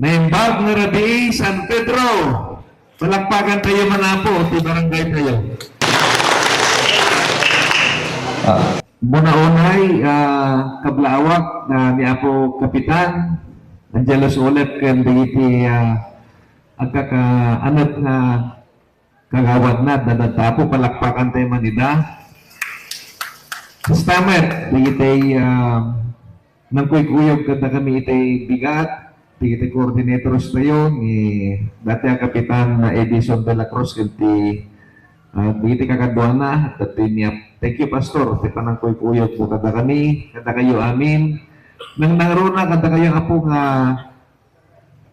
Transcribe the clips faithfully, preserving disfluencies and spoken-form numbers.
Naimbag nga rabii, San Pedro. Palakpakan tayo man, Apo, ti barangay tayo. Ah, muna unay, ah, kablaawak, ah, ni Apo Kapitan Angelos Olep ken dagiti, ah, agkakaanep nga kagawad na, dadatapo, palakpakan tayo man ida. Kasta met, dagiti, ah, nangkuykuyog kadakami iti bigat, dagiti coordinators tayo, ni dati a Kapitan na Edison de la Cruz, ken ti, ah, dagiti kakaduana, dati ni Ap-, thank you, Pastor, ti panangkuykuyog mo kadakami, kadakayo amin. Nang nangruna, kadakayo, Apo, nga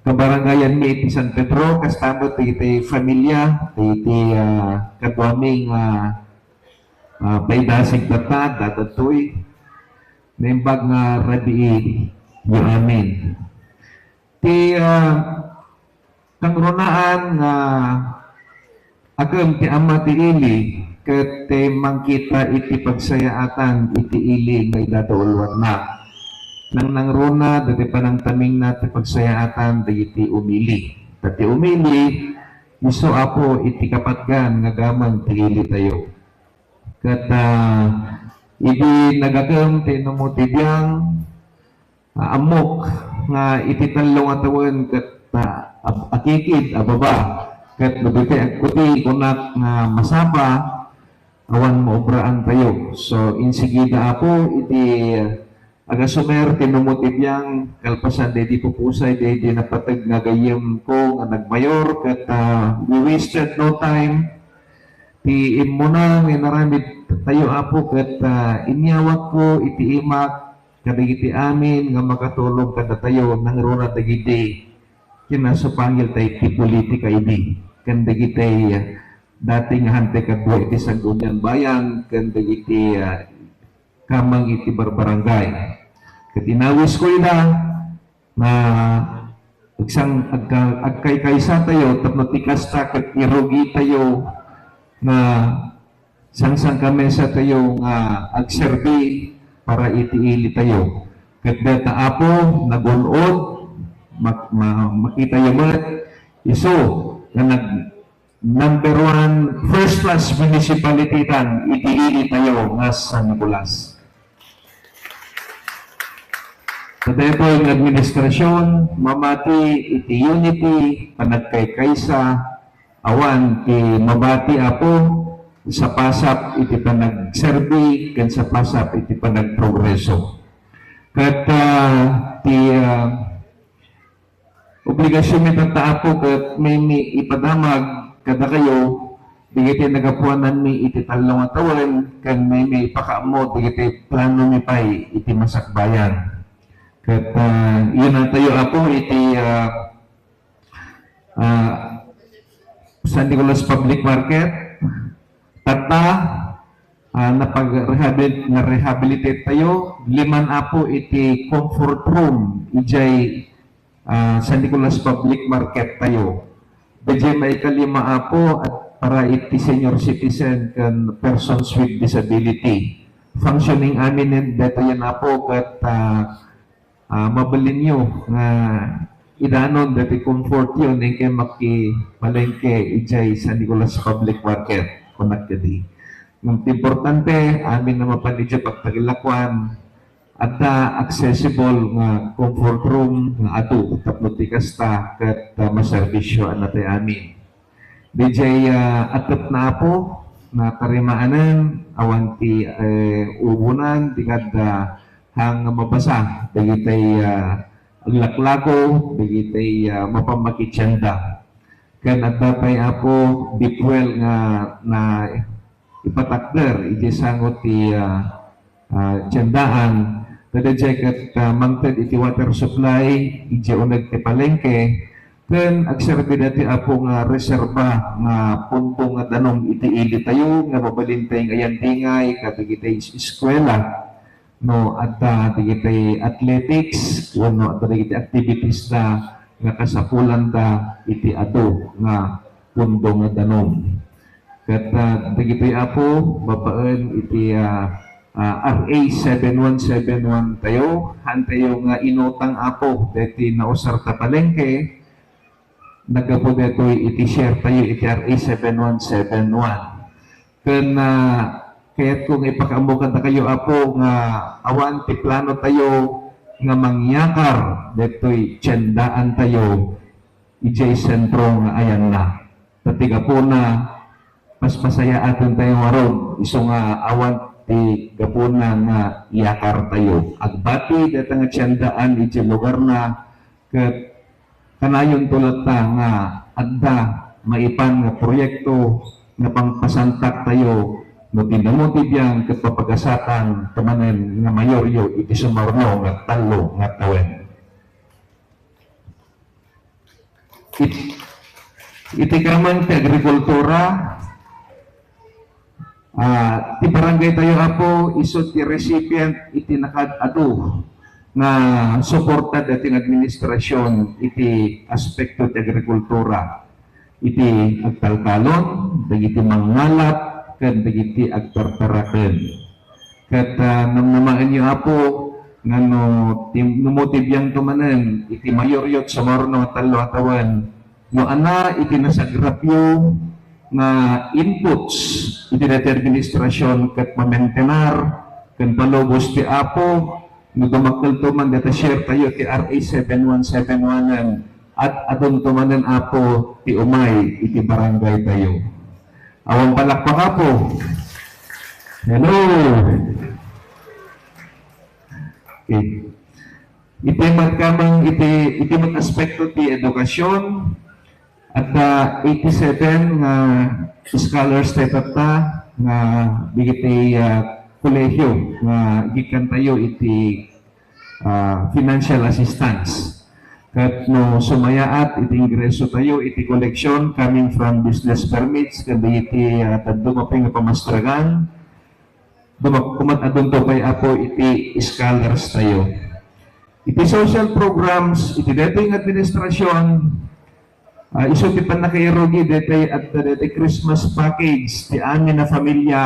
kabarangayanmi iti San Pedro, kasta met dagiti familia, dagiti, ah, kaduami nga, ah, paidasig tatta, dadatoy, naimbag nga rabii, yu amin. Ti, ah, kangrunaan nga Agem ti ama ti ili, ket ti mangkita iti pagsayaatan iti ili nga idadauluanna. Nangnangruna dagiti panangtamingna ti pagsayaatan dagiti umili. Ta ti umili, isu, Apo, iti kapatgan nga gameng ti ilitayo. Ket, ah, idi nagagem ti inumo ti biang, ah, ammok nga iti tallo nga tawen ket, ah, ab-, akikid a baba. Ket no ditoy agkuti, kunak nga masapa, awan maobraan tayo. So, insigida, Apo, iti, ah, agasumer ti inumo ti biang, kalpasan daydi pupusay, daydi napateg nga gayyemko nga nagmayor, ket, ah, we wasted no time. Ti immuna nga inaramid tayo, Apo, ket, ah, inyawatko iti imak kadagiti amin nga makatulong kadatayo, nangruna dagiti kinasupangil tayo ti politika idi, ken dagiti, ah, dati nga hantay kadua iti Sangguniang Bayan, ken dagiti, ah, kamang iti barbarangay. Ket inawisko ida, nga agsang-, agka-, agkaykaysa tayo tapno ti kasta ket irugi tayo nga sangsangkamesa tayo nga agserbi para iti ili tayo. Ket dayta, Apo, nagun-od, mak-, ma-, makitayo met isu nga nag-, number one, first class municipality tan iti ili tayo nga San Nicolas. Ta daytoy nga administrasyon, mamati iti unity, panagkaykaysa, awan ti mabati, Apo, sapasap iti panagserbi, ken sapasap iti panagprogreso. Ket, ah, ti, ah, obligasionmi tatta, Apo, ket maymi ipadamag kadakayo dagiti nagapuananmi iti tallo nga tawen, ken maymi ipakaammo dagiti planomi pay iti masakbayan. Ket, ah, iyanatayo, Apo, iti, ah, ah, San Nicolas Public Market. Tatta, ah, napag-rehabilit-, na-rehabilitate tayo. Liman, Apo, iti comfort room idiay, ah, San Nicolas Public Market tayo. Daydiay maikalima, Apo, at para iti senior citizen ken persons with disability. Functioning amin daytoyen, Apo, ket, ah, ah, mabalinyo nga idanon dati comfortyo, no inkay makipalengke idiay San Nicolas Public Market, kunak kadi. Ngem ti importante, amin a mapan idiay pagtagilakuan, adda accessible nga comfort room nga adu tapno ti kasta ket, ah, maserbisyo a natay amin. Didiay, ah, atep na, Apo, nga tarimaanen, awan ti, eh, ubonan, di nga adda hang mabasa, dagitay, ah, aglaklago, dagitay, ah, mapan makitienda. Ken adda pay, Apo, deep well nga na ipatakder iti sango ti, ah, ah, tiendaan, ta daydiay ket, ah, mangted iti water supply, idiay uneg ti palengke, ken agserbi daytoy, Apo, nga reserba nga punto nga danum iti ili tayo nga mabalintay nga ayandingay kadagiti is-, eskuela, no adda dagiti athletics wenno adda dagiti activities da nga kasapulanda iti adu nga punto nga danum. Ket, ah, dagitoy, Apo, babaen iti, ah, ah, R A seven one seven one tayo. Hantayo nga inutang, Apo, deti nausar ta palengke. Naggapu detoy iti share tayo iti R A seven one seven one. Ken, ah, kayatko nga ipakaammo kadakayo, Apo, nga awan ti plano tayo nga mangyakar detoy tiendaan tayo idiay sentro nga ayanna. Ta ti gapuna, paspasayaaten tayo ngarud, isu nga awan ti gapuna nga iyakar tayo. Agbati deta nga tiendaan iti lugarna, ket kanayonto latta nga adda maipan nga proyekto nga pangpasantak tayo no ti namotibian ket papagasatan ta manen nga mayoryo iti sumarno nga tallo nga tawen. It-, iti kameng ti agrikultura, ah, ti barangay tayo, Apo, isu ti recipient iti nakaad-adu nga suporta daytoy nga administrasyon iti aspekto ti agrikultura, iti agtaltalon, dagiti mangngalap, ken dagiti agtartaraken. Ket, ah, namnamaenyo, Apo, nga no ti-, no motibianto manen iti mayoryo iti sumarno nga tallo a tawen, no ania iti nasagrapyo nga inputs iti daytoy administrasyon ket mamentenar ken palubos ti Apo, no dumakkelto man dayta share tayo ti R A seven one seven one, at adunto manen, Apo, ti umay iti barangay tayo. Awan palakpak, Apo. Hello. Okay. Iti met kameng iti, iti met aspekto ti edukasyon, adda eighty-seven nga scholars tayo tatta nga dagiti, ah, kolehiyo nga igikkan tayo iti, ah, financial assistance. Ket no sumayaat iti ingreso tayo iti collection coming from business permits ken dagiti, ah, dadduma pay nga pamastragan, dumak-, kumat-adunto pay, Apo, iti scholars tayo. Iti social programs, iti daytoy nga administrasyon, ah, isu ti pannakairugi daytoy, adda daytoy Christmas package ti amin a familia,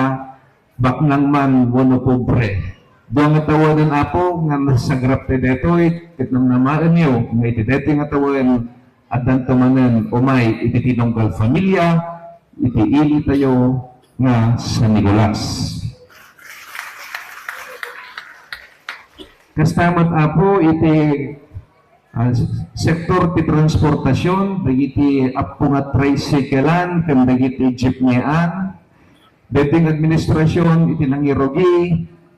baknang man wenno pobre. Dua nga tawenen, Apo, nga nasagrap ti daytoy, ket namnamaenyo nga iti daytoy nga tawen, addanto manen umay iti tinunggal familia, iti ili tayo nga San Nicolas. Kasta met, Apo, iti, ah, sektor ti transportasyon, dagiti appo nga tricyclean, ken dagiti jeepneyan, daytoy nga administrasyon iti nangirugi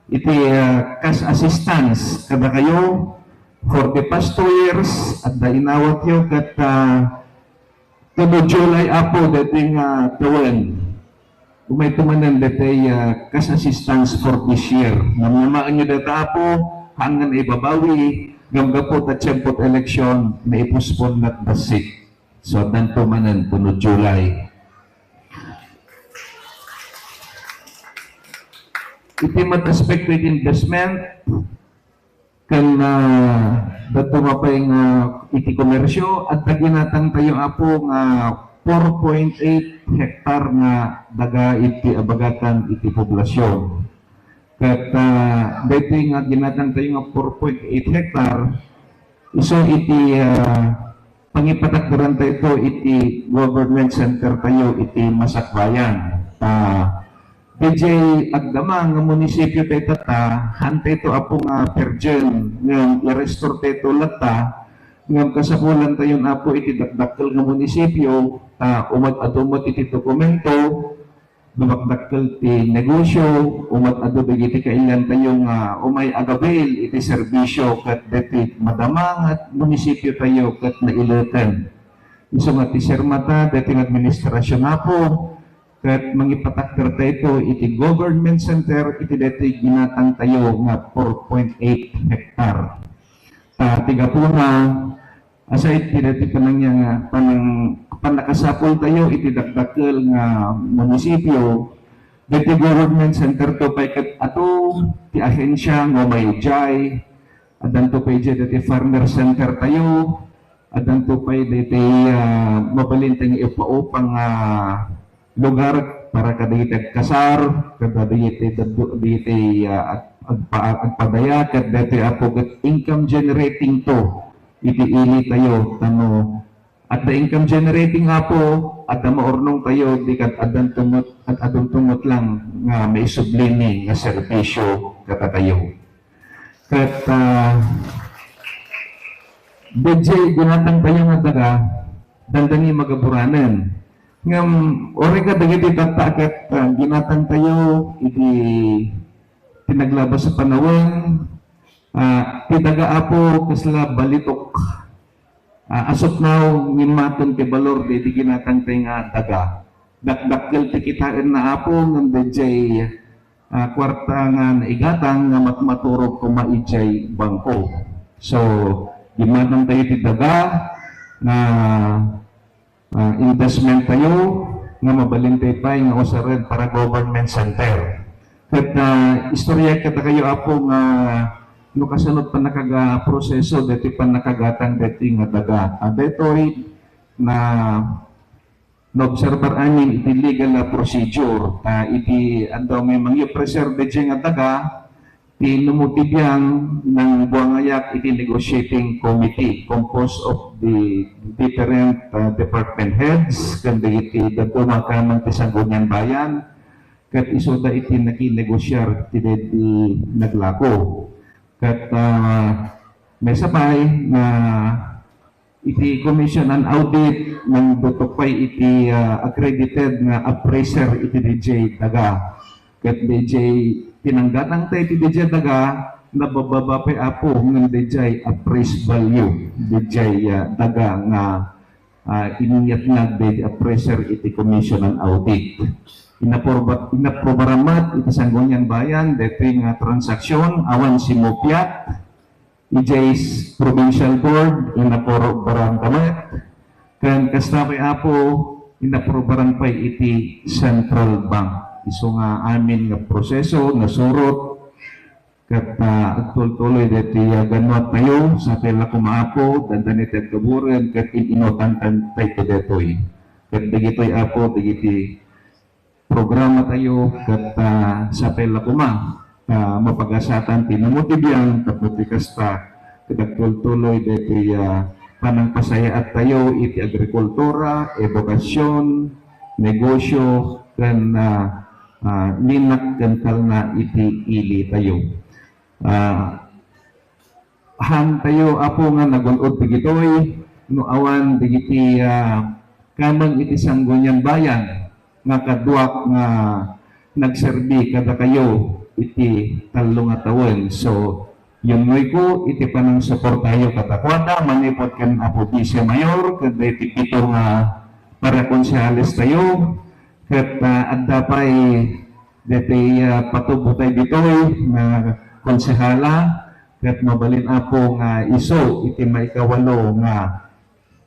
iti, ah, cash assistance kadakayo for the past two years, adda inawatyo ket, ah, Tuno July, Apo, daytoy nga tawen. Umayto manen daytoy, ah, cash assistance for this year. Namnamaenyo dayta, Apo, haanna nga ibabawi, ngem gapu ta tiempo ti eleksyon, naipospon met bassit. So, addanto manen tuno July. Iti met aspekto iti investment, ken, ah, dadduma pay nga iti komersyo, adda ginatang tayo, Apo, nga four point eight hektar nga daga iti abagatan iti poblasyon. Ket, ah, daytoy nga ginatang tayo nga four point eight hektar, isu iti, ah, pangipatakderan tayo iti government center tayo iti Masakbayan. Ah, D J, agdama nga munisipyo tayo tatta, hantay to, Apo, nga perjen, ngem i-restore tayo to latta, ngem kasapulan tayon, Apo, iti dakdakkel nga munisipyo, ta umat adu met iti dokumento, dumakdakkel ti negosyo, umat adu dagiti kailian tayo nga umay agabil iti serbisyo ket deti madama nga munisipyo tayo ket naileten. Isu nga ti sirmata deti nga administrasyon, Apo, ket mangipatakder tayo iti government center iti daytoy ginatang tayo nga four point eight hektar. Ta ti gapuna, aside ti daytoy panangya-, panang-, pannakasapul tayo iti dakdakkel nga munisipyo, daytoy government center to pay ket adu ti ahensya nga umay idiay, addanto pay idiay daytoy farmer center tayo, addanto pay daytoy, ah, mabalin tayo nga ipaupang nga lugar, para kadagiti agkasar, kadagiti daddu-, dagiti, ah, ag-, agpa-, agpadaya, ket daytoy, Apo, ket income generating to iti ilitayo, ta no adda income generating, Apo, adda maurnongtayo, di kad-, addanto met, ad-, adunto met lang nga maisublimi nga serbisio kadatayo. Ket, ah, daydiay ginatangtayo nga daga, dandani magaburanen. Ngem, uray kadagiti tatta ket, ah, ginatangtayo iti pinaglabas a panawen, ah, ti daga, Apo, kasla balitok. Ah, asupnaw, ngimmaton ti balor daydi ginatangtay nga daga. Dakdakkel ti kitaenna, Apo, ngem daydiay, ah, kuarta nga naigatang nga matmaturog koma idiay bangko. So, gimmatangtayo ti daga nga, ah, investment tayo nga mabalin tayo pay nga usaren para government center. Ket, ah, istorya kadakayo, Apo, nga no kasano pannakaga-, proseso daytoy pannakagatang daytoy nga daga. Ah, daytoy na naobserbar amin iti legal a procedure. Ah, iti anda may mangi-preserve daydiay nga daga, ti numutibiang nang buangayak iti negotiating committee composed of the different, ah, department heads ken dagiti dadduma kanan ti Sangguniang Bayan. Ket isuda iti nakinegosiar ti daydi naglako. Ket, ah, maysa pay nga iti Commission on Audit, nangdutok pay iti, ah, accredited nga appraiser iti daydiay daga. Ket daydiay pinanggatangta iti daydiay daga, nabababa pay, Apo, ngem daydiay appraised value, daydiay, ah, daga nga ah, inyatnag daydi appraiser iti Commission on Audit. Inaproba-, inaprobaran met iti Sangguniang Bayan daytoy nga transaksyon awan simmupiat. Idiay s-, Provincial Board, inaprobaran ta met. Ken kasta pay, Apo, inaprobaran pay iti Central Bank. Isu nga amin nga proseso, nasurot, ket, ah, agtultuloy daytoy, ah, gannuat tayo, sapay la koma, Apo, dandani ti agkaburen, ket in-inutan tayo daytoy. Ket dagitoy, Apo, dagiti programa tayo, ket, ah, sapay la koma, ah, mapagasatan ti namutibiang, tapno ti kasta, ket agtultuloy daytoy, ah, panangpasayaat tayo iti agrikultura, edukasyon, negosyo, ken, ah, ah, linak ken talna iti ili tayo. Ah, han tayo, Apo, nga nagun-od dagitoy, no awan dagiti, ah, kameng iti Sangguniang Bayan nga kaduak nga nagserbi kadakayo iti tallo nga tawen. So, yunnoyko iti panangsuportayo kadakuada manipud ken Apo Vice Mayor ken daytoy pito nga para konsehales tayo. Ket, ah, adda pay daytoy, ah, patubo tayo ditoy nga konsehala, ket mabalin, Apo, nga isu iti maikawalo nga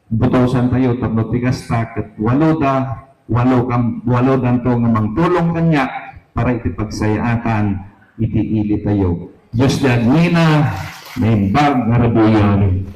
butosan tayo tapno ti kasta ket walo da, walo kam-, walo danto nga mangtulong kaniak para iti pagsayaatan iti ili tayo. Dios ti agngina, naimbag nga rabuyon.